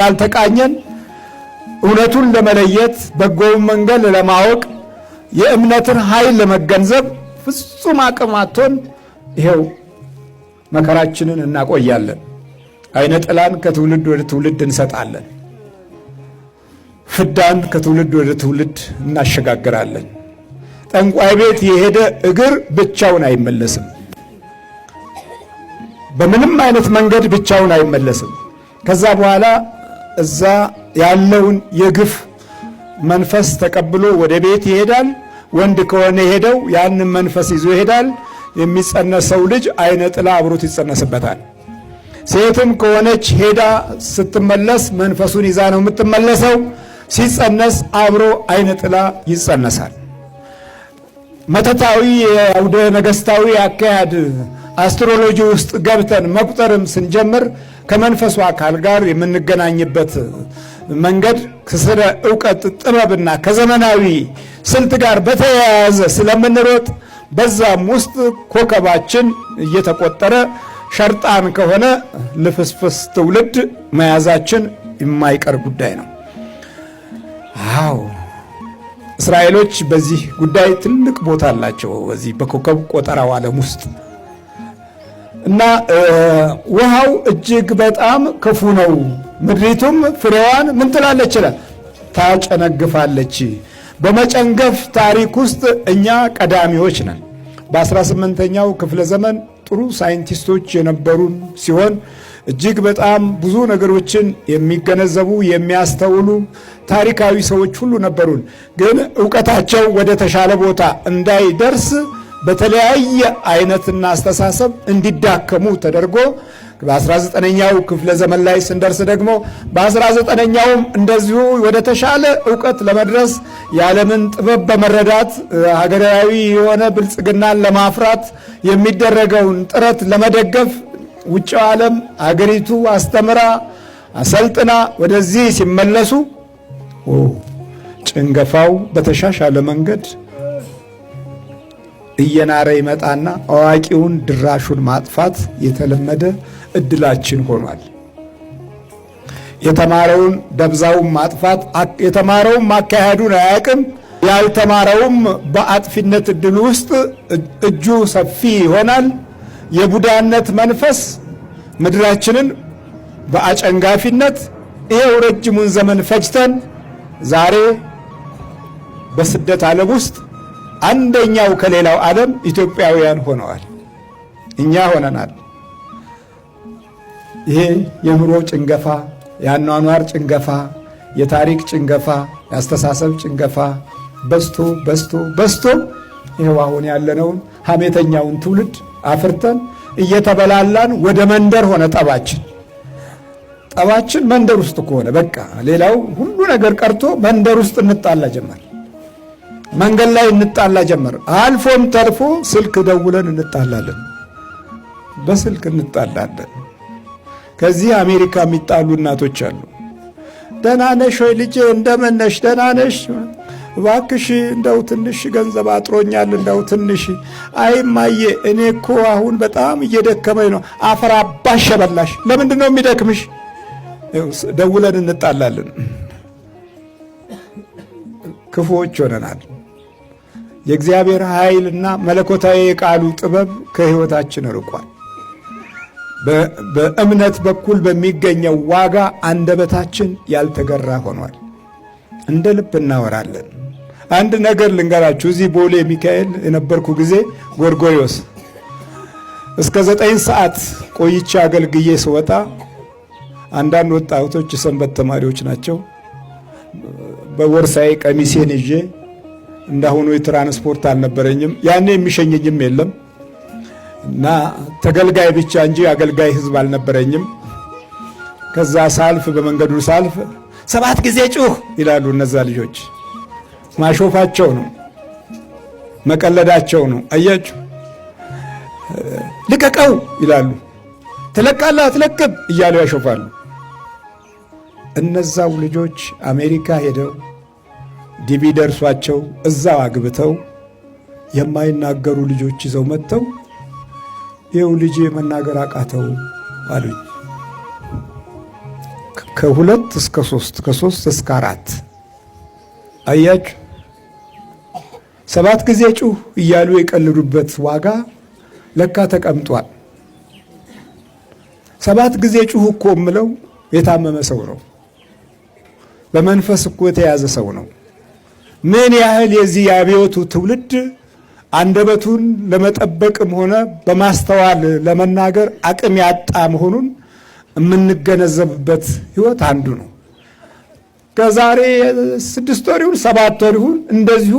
ስላልተቃኘን እውነቱን ለመለየት፣ በጎውን መንገድ ለማወቅ፣ የእምነትን ኃይል ለመገንዘብ ፍጹም አቅም አጥቶን ይሄው መከራችንን እናቆያለን። አይነ ጥላን ከትውልድ ወደ ትውልድ እንሰጣለን። ፍዳን ከትውልድ ወደ ትውልድ እናሸጋግራለን። ጠንቋይ ቤት የሄደ እግር ብቻውን አይመለስም። በምንም አይነት መንገድ ብቻውን አይመለስም። ከዛ በኋላ እዛ ያለውን የግፍ መንፈስ ተቀብሎ ወደ ቤት ይሄዳል። ወንድ ከሆነ ሄደው ያንን መንፈስ ይዞ ይሄዳል። የሚጸነሰው ልጅ አይነ ጥላ አብሮት ይጸነስበታል። ሴትም ከሆነች ሄዳ ስትመለስ መንፈሱን ይዛ ነው የምትመለሰው። ሲጸነስ አብሮ አይነ ጥላ ይጸነሳል። መተታዊ የአውደ ነገስታዊ አካሄድ astrology ውስጥ ገብተን መቁጠርም ስንጀምር ከመንፈሱ አካል ጋር የምንገናኝበት መንገድ ከስረ እውቀት ጥበብና ከዘመናዊ ስልት ጋር በተያያዘ ስለምንሮጥ በዛም ውስጥ ኮከባችን እየተቆጠረ ሸርጣን ከሆነ ልፍስፍስ ትውልድ መያዛችን የማይቀር ጉዳይ ነው። አዎ፣ እስራኤሎች በዚህ ጉዳይ ትልቅ ቦታ አላቸው። በዚህ በኮከብ ቆጠራው ዓለም ውስጥ እና ውሃው እጅግ በጣም ክፉ ነው። ምድሪቱም ፍሬዋን ምን ትላለች ይላል፣ ታጨነግፋለች። በመጨንገፍ ታሪክ ውስጥ እኛ ቀዳሚዎች ነን። በ18ኛው ክፍለ ዘመን ጥሩ ሳይንቲስቶች የነበሩን ሲሆን እጅግ በጣም ብዙ ነገሮችን የሚገነዘቡ፣ የሚያስተውሉ ታሪካዊ ሰዎች ሁሉ ነበሩን። ግን እውቀታቸው ወደ ተሻለ ቦታ እንዳይደርስ በተለያየ አይነትና አስተሳሰብ እንዲዳከሙ ተደርጎ በ19ኛው ክፍለ ዘመን ላይ ስንደርስ ደግሞ በ19ኛውም እንደዚሁ ወደ ተሻለ እውቀት ለመድረስ፣ የዓለምን ጥበብ በመረዳት ሀገራዊ የሆነ ብልጽግናን ለማፍራት የሚደረገውን ጥረት ለመደገፍ ውጭው ዓለም አገሪቱ አስተምራ አሰልጥና ወደዚህ ሲመለሱ ጭንገፋው በተሻሻለ መንገድ እየናረ ይመጣና አዋቂውን ድራሹን ማጥፋት የተለመደ እድላችን ሆኗል። የተማረውን ደብዛውን ማጥፋት፣ የተማረውም ማካሄዱን አያውቅም፣ ያልተማረውም በአጥፊነት እድል ውስጥ እጁ ሰፊ ይሆናል። የቡዳነት መንፈስ ምድራችንን በአጨንጋፊነት ይሄው ረጅሙን ዘመን ፈጅተን ዛሬ በስደት ዓለም ውስጥ አንደኛው ከሌላው ዓለም ኢትዮጵያውያን ሆነዋል። እኛ ሆነናል። ይሄ የኑሮ ጭንገፋ፣ የአኗኗር ጭንገፋ፣ የታሪክ ጭንገፋ፣ የአስተሳሰብ ጭንገፋ በዝቶ በዝቶ በዝቶ ይኸው አሁን ያለነውን ሐሜተኛውን ትውልድ አፍርተን እየተበላላን ወደ መንደር ሆነ ጠባችን። ጠባችን መንደር ውስጥ ከሆነ በቃ ሌላው ሁሉ ነገር ቀርቶ መንደር ውስጥ እንጣላ ጀመር። መንገድ ላይ እንጣላ ጀመር። አልፎም ተርፎ ስልክ ደውለን እንጣላለን፣ በስልክ እንጣላለን። ከዚህ አሜሪካ የሚጣሉ እናቶች አሉ። ደህና ነሽ ወይ ልጄ? እንደምን ነሽ? ደህና ነሽ? እባክሽ እንደው ትንሽ ገንዘብ አጥሮኛል፣ እንደው ትንሽ። አይ እማዬ፣ እኔ እኮ አሁን በጣም እየደከመኝ ነው። አፈር አባሽ በላሽ። ለምንድን ነው የሚደክምሽ? ደውለን እንጣላለን። ክፉዎች ሆነናል። የእግዚአብሔር ኃይልና መለኮታዊ የቃሉ ጥበብ ከሕይወታችን ርቋል። በእምነት በኩል በሚገኘው ዋጋ አንደበታችን ያልተገራ ሆኗል። እንደ ልብ እናወራለን። አንድ ነገር ልንገራችሁ። እዚህ ቦሌ ሚካኤል የነበርኩ ጊዜ ጎርጎሪዮስ እስከ 9 ሰዓት ቆይቼ አገልግዬ ስወጣ አንዳንድ ወጣቶች የሰንበት ተማሪዎች ናቸው። በቦርሳዬ ቀሚሴን ይዤ፣ እንዳሁኑ የትራንስፖርት አልነበረኝም። ያኔ የሚሸኘኝም የለም እና ተገልጋይ ብቻ እንጂ አገልጋይ ሕዝብ አልነበረኝም። ከዛ ሳልፍ፣ በመንገዱ ሳልፍ ሰባት ጊዜ ጩህ ይላሉ እነዛ ልጆች። ማሾፋቸው ነው፣ መቀለዳቸው ነው። አያችሁ፣ ልቀቀው ይላሉ። ትለቃለህ አትለቅም እያሉ ያሾፋሉ። እነዛው ልጆች አሜሪካ ሄደው DV ደርሷቸው እዛው አግብተው የማይናገሩ ልጆች ይዘው መጥተው ይኸው ልጄ መናገር አቃተው አሉኝ። ከ2 እስከ 3፣ ከ3 እስከ 4። አያችሁ፣ ሰባት ጊዜ ጩህ እያሉ የቀለዱበት ዋጋ ለካ ተቀምጧል። ሰባት ጊዜ ጩህ እኮ የምለው የታመመ ሰው ነው። በመንፈስ እኮ የተያዘ ሰው ነው። ምን ያህል የዚህ የአብዮቱ ትውልድ አንደበቱን ለመጠበቅም ሆነ በማስተዋል ለመናገር አቅም ያጣ መሆኑን የምንገነዘብበት ህይወት አንዱ ነው። ከዛሬ 6 ወር ይሁን 7 ወር ይሁን እንደዚሁ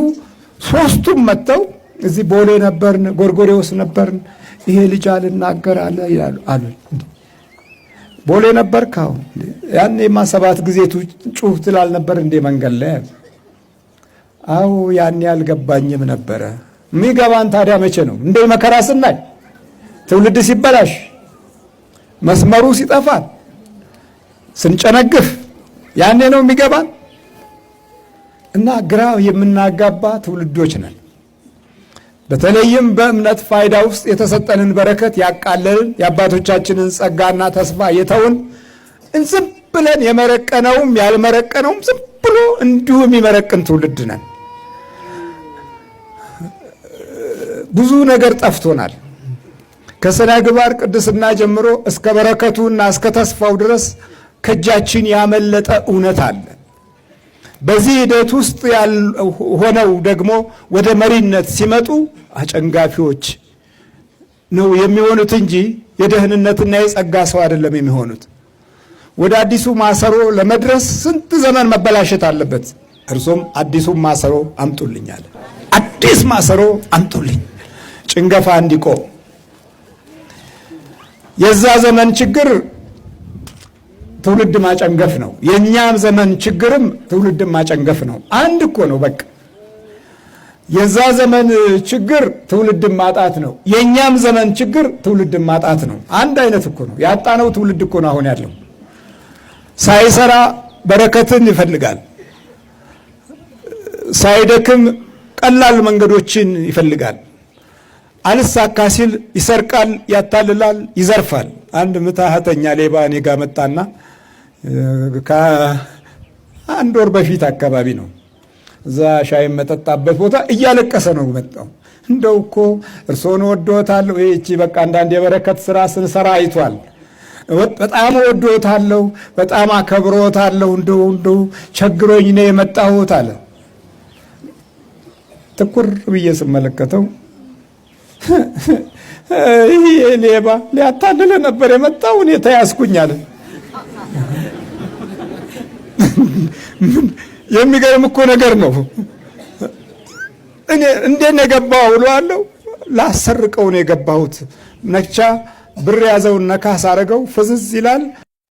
ሶስቱም መጥተው እዚህ ቦሌ ነበርን፣ ጎርጎሬዎስ ነበርን። ይሄ ልጅ አልናገር አለ ይላሉ አሉ። ቦሌ ነበርክ? አዎ። ያኔማ ሰባት ጊዜ ጩህ ትላል ነበር እንዴ መንገድ ላይ? አዎ፣ ያኔ አልገባኝም ነበረ። የሚገባን ታዲያ መቼ ነው? እንደ መከራ ስናይ፣ ትውልድ ሲበላሽ፣ መስመሩ ሲጠፋ፣ ስንጨነግፍ ያኔ ነው የሚገባን። እና ግራ የምናጋባ ትውልዶች ነን። በተለይም በእምነት ፋይዳ ውስጥ የተሰጠንን በረከት ያቃለልን፣ የአባቶቻችንን ጸጋና ተስፋ የተውን፣ ዝም ብለን የመረቀነውም ያልመረቀነውም ዝም ብሎ እንዲሁ የሚመረቅን ትውልድ ነን። ብዙ ነገር ጠፍቶናል። ከሥነ ግባር ቅድስና ጀምሮ እስከ በረከቱና እስከ ተስፋው ድረስ ከእጃችን ያመለጠ እውነት አለ። በዚህ ሂደት ውስጥ ሆነው ደግሞ ወደ መሪነት ሲመጡ አጨንጋፊዎች ነው የሚሆኑት እንጂ የደህንነትና የጸጋ ሰው አይደለም የሚሆኑት። ወደ አዲሱ ማሰሮ ለመድረስ ስንት ዘመን መበላሸት አለበት። እርሱም አዲሱን ማሰሮ አምጡልኝ አለ። አዲስ ማሰሮ አምጡልኝ፣ ጭንገፋ እንዲቆም። የዛ ዘመን ችግር ትውልድ ማጨንገፍ ነው። የእኛም ዘመን ችግርም ትውልድ ማጨንገፍ ነው። አንድ እኮ ነው በቃ። የዛ ዘመን ችግር ትውልድ ማጣት ነው። የእኛም ዘመን ችግር ትውልድ ማጣት ነው። አንድ አይነት እኮ ነው። ያጣነው ትውልድ እኮ ነው አሁን ያለው። ሳይሰራ በረከትን ይፈልጋል። ሳይደክም ቀላል መንገዶችን ይፈልጋል። አልሳካ ሲል ይሰርቃል፣ ያታልላል፣ ይዘርፋል። አንድ ምትሃተኛ ሌባ እኔ ጋ መጣና ከአንድ ወር በፊት አካባቢ ነው። እዛ ሻይ መጠጣበት ቦታ እያለቀሰ ነው መጣው። እንደው እኮ እርስዎን ወዶታለሁ። ይህቺ በቃ አንዳንድ የበረከት ስራ ስንሰራ አይቷል። በጣም ወዶታለሁ፣ በጣም አከብሮታለሁ። እንደው እንደው ቸግሮኝ ነው የመጣሁት አለ። ትኩር ብዬ ስመለከተው ይህ ሌባ ሊያታልለ ነበር የመጣው፣ እኔ ተያዝኩኝ አለ። የሚገርም እኮ ነገር ነው። እኔ እንዴት ነው የገባው እለዋለሁ። ላሰርቀው ነው የገባሁት። ነቻ ብር ያዘውን ነካ ሳረገው ፍዝዝ ይላል።